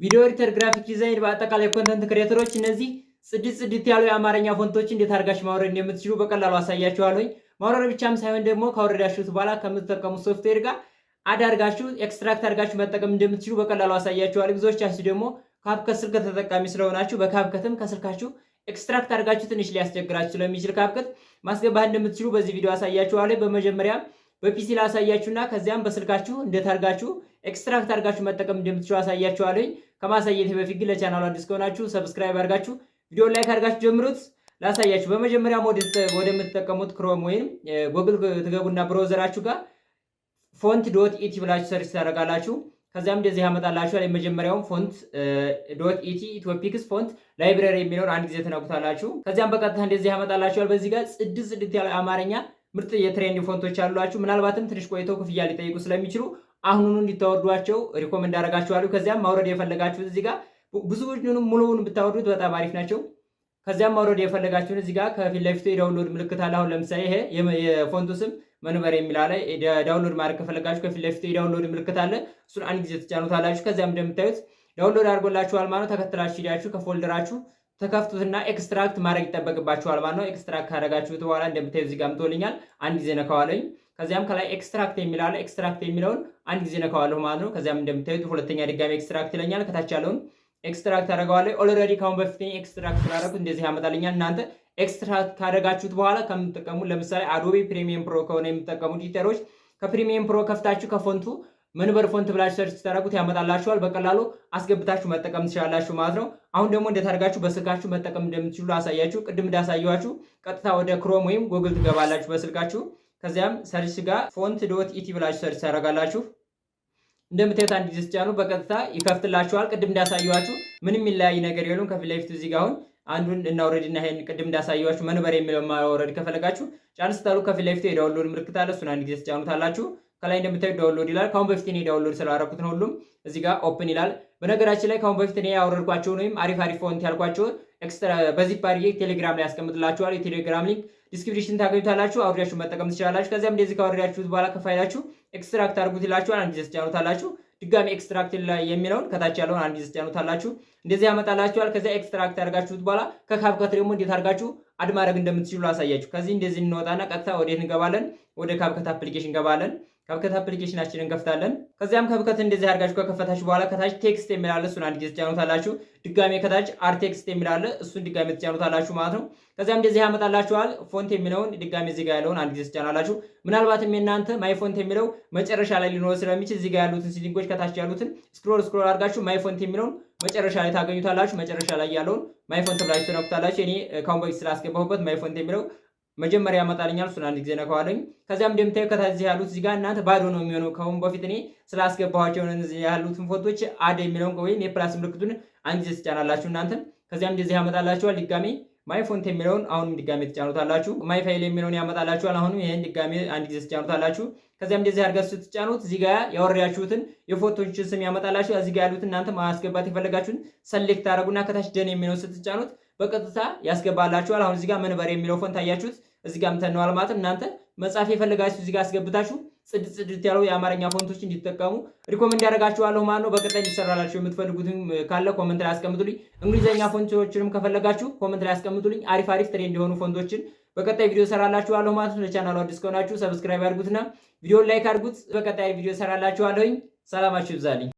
Video editor፣ graphic design፣ በአጠቃላይ content creator ኦች እነዚህ ጽድት ጽድት ያሉ የአማርኛ font ኦች እንዴት አድርጋችሁ ማውረድ እንደምትችሉ በቀላሉ አሳያችኋለሁኝ። ማውረድ ብቻም ሳይሆን ደግሞ ካወረዳችሁት በኋላ ከምትጠቀሙት ሶፍትዌር ጋር አዳርጋችሁ extract አድርጋችሁ መጠቀም እንደምትችሉ በቀላሉ አሳያችኋለሁ። ብዙዎቻችሁ ደግሞ CapCut ስልክ ተጠቃሚ ስለሆናችሁ በ CapCut ም ከስልካችሁ extract አድርጋችሁ ትንሽ ሊያስቸግራችሁ ስለሚችል CapCut ማስገባት እንደምትችሉ በዚህ ቪዲዮ አሳያችኋለሁ። በመጀመሪያ በ PC ላሳያችሁና ከዚያም በስልካችሁ እንዴት አድርጋችሁ extract አድርጋችሁ መጠቀም እንደምትችሉ አሳያችኋለሁ። ከማሳየቴ በፊት ግን ለቻናሉ አዲስ ከሆናችሁ subscribe አድርጋችሁ ቪዲዮ like አድርጋችሁ ጀምሩት። ላሳያችሁ። በመጀመሪያ ወደምትጠቀሙት Chrome ወይም ጎግል ትገቡና browser ኣችሁ ጋር font.et ብላችሁ search ታደርጋላችሁ። ከዚያም እንደዚህ ያመጣላችኋል። የመጀመሪያውን font.et Ethiopiques font library የሚለውን አንድ ጊዜ ትነኩታላችሁ። ከዚያም በቀጥታ እንደዚህ ያመጣላችኋል። በዚህ ጋር ጽድት ጽድት ያለ አማርኛ ምርጥ የ trend font ኦች አሏችሁ። ምናልባትም ትንሽ ቆይተው ክፍያ ሊጠይቁ ስለሚችሉ አሁኑኑ እንዲታወርዷቸው recommend አደርጋችኋለሁ። ከዚያም ማውረድ የፈለጋችሁት እዚህ ጋር ብዙዎቹንም ሙሉውን ብታወርዱት በጣም አሪፍ ናቸው። ከዚያም ማውረድ የፈለጋችሁን እዚህ ጋር ከፊት ለፊቱ የ download ምልክት አለ። አሁን ለምሳሌ ይሄ የ font ኡ ስም መንበር የሚል አለ። Download ማድረግ ከፈለጋችሁ ከፊት ለፊቱ የ download ምልክት አለ። እሱን አንድ ጊዜ ትጫኑታላችሁ። ከዚያም እንደምታዩት download አድርጎላችኋል ማለት ነው። ተከትላችሁ ሂዳችሁ ከ folder ኣችሁ ተከፍቱትና extract ማድረግ ይጠበቅባችኋል ማለት ነው። Extract ካደረጋችሁት በኋላ እንደምታዩት እዚህ ጋር አምጥቶልኛል። አንድ ጊዜ ነካዋለኝ። ከዚያም ከላይ extract የሚል አለ። Extract የሚለውን አንድ ጊዜ ነካዋለሁ ማለት ነው። ከዚያም እንደምታዩት ሁለተኛ ድጋሚ extract ይለኛል። ከታች ያለውን extract አደርገዋለሁ። Already ካሁን በፊት extract ስላደረኩት እንደዚህ ያመጣልኛል። እናንተ extract ካደረጋችሁት በኋላ ከምትጠቀሙ ለምሳሌ Adobe Premiere Pro ከሆነ የምትጠቀሙ editor ኦች ከ Premiere Pro ከፍታችሁ ከ font ኡ መንበር font ብላችሁ search ስታደርጉት ያመጣላችኋል። በቀላሉ አስገብታችሁ መጠቀም ትችላላችሁ ማለት ነው። አሁን ደግሞ እንዴት አድርጋችሁ በስልካችሁ መጠቀም እንደምትችሉ አሳያችሁ። ቅድም እንዳሳየኋችሁ ቀጥታ ወደ Chrome ወይም ጎግል ትገባላችሁ በስልካችሁ። ከዚያም search ጋር font.et ብላችሁ search ታደርጋላችሁ። እንደምታዩት አንድ ጊዜ ስትጫኑ በቀጥታ ይከፍትላችኋል። ቅድም እንዳሳየኋችሁ ምንም የሚለያይ ነገር የለውም። ከፊት ለፊቱ እዚህ ጋር አሁን አንዱን እናውረድና ይሄን ቅድም እንዳሳየኋችሁ መንበር የሚለውን ማውረድ ከፈለጋችሁ ጫን ስታሉ ከፊት ለፊቱ የ download ምልክት አለ። እሱን አንድ ጊዜ ትጫኑታላችሁ። ከላይ እንደምታዩት download ይላል። ከአሁን በፊት እኔ download ስላደረኩት ነው ሁሉም እዚህ ጋር open ይላል። በነገራችን ላይ ከአሁን በፊት እኔ ያወረድኳቸውን ወይም አሪፍ አሪፍ font ያልኳቸውን extra በ zip አድርጌ ቴሌግራም ላይ ያስቀምጥላችኋል። የቴሌግራም link description ታገኙታላችሁ። አውርዳችሁ መጠቀም ትችላላችሁ። ከዚያም እንደዚህ ካወረዳችሁት በኋላ ከፋይላችሁ extract አድርጉት ይላችኋል። አንድ ጊዜ ትጫኑታላችሁ። ድጋሚ extract የሚለውን ከታች ያለውን አንድ ጊዜ ትጫኑታላችሁ። እንደዚህ ያመጣላችኋል። ከዚያ extract ያደርጋችሁት በኋላ ከ CapCut ደግሞ እንዴት አድርጋችሁ add ማድረግ እንደምትችሉ ላሳያችሁ። ከዚህ እንደዚህ እንወጣና ቀጥታ ወዴት እንገባለን? ወደ CapCut application እንገባለን። CapCut application ኣችንን እንከፍታለን። ከዚያም CapCut እንደዚህ አድርጋችሁ ከከፈታችሁ በኋላ ከታች text የሚል አለ፣ እሱን አንድ ጊዜ ትጫኑታላችሁ። ድጋሜ ከታች add text የሚል አለ፣ እሱን ድጋሜ ትጫኑታላችሁ ማለት ነው። ከዚያም እንደዚህ ያመጣላችኋል። Font የሚለውን ድጋሜ እዚህ ጋር ያለውን አንድ ጊዜ ትጫናላችሁ። ምናልባትም የእናንተ my font የሚለው መጨረሻ ላይ ሊኖር ስለሚችል እዚህ ጋር ያሉትን setting ኦች ከታች ያሉትን scroll scroll አድርጋችሁ my font የሚለውን መጨረሻ ላይ ታገኙታላችሁ። መጨረሻ ላይ ያለውን my font ብላችሁ ትነኩታላችሁ። እኔ ካሁን በፊት ስላስገባሁበት my font የሚለው መጀመሪያ ያመጣልኛል። እሱን አንድ ጊዜ ነካዋለኝ። ከዚያም እንደምታዩ ከታች ያሉት እዚህ ጋር እናንተ ባዶ ነው የሚሆነው። ከአሁን በፊት እኔ ስላስገባኋቸው እነዚህ ያሉትን font ኦች add የሚለውን ወይም የ plus ምልክቱን አንድ ጊዜ ትጫናላችሁ እናንተም። ከዚያም እንደዚህ ያመጣላችኋል። ድጋሜ my font የሚለውን አሁንም ድጋሜ ትጫኑታላችሁ። My file የሚለውን ያመጣላችኋል። አሁንም ይሄን ድጋሜ አንድ ጊዜ ትጫኑታላችሁ። ከዚያም እንደዚህ አድርጋችሁ ስትጫኑት እዚህ ጋር ያወረዳችሁትን የ font ኦችን ስም ያመጣላችሁ። እዚህ ጋር ያሉትን እናንተ ማስገባት የፈለጋችሁን select ታደርጉና ከታች done የሚለውን ስትጫኑት በቀጥታ ያስገባላችኋል። አሁን እዚህ ጋር መንበር የሚለው font አያችሁት፣ እዚህ ጋር ምተነዋል ማለት እናንተ መጻፍ የፈለጋችሁ እዚህ ጋር አስገብታችሁ ጽድት ጽድት ያለው የአማርኛ font ኦች እንዲጠቀሙ recommend ያደርጋችኋለሁ ማለት ነው። በቀጣይ እንዲሰራላችሁ የምትፈልጉትም ካለ comment ላይ አስቀምጡልኝ። እንግሊዝኛ font ኦችንም ከፈለጋችሁ comment ላይ አስቀምጡልኝ። አሪፍ አሪፍ trend የሆኑ font ኦችን በቀጣይ ቪዲዮ ሰራላችኋለሁ ማለት ነው። ለቻናሉ አዲስ ከሆናችሁ subscribe አድርጉትና ቪዲዮን like አድርጉት። በቀጣይ ቪዲዮ ሰራላችኋለሁኝ። ሰላማችሁ ይብዛልኝ።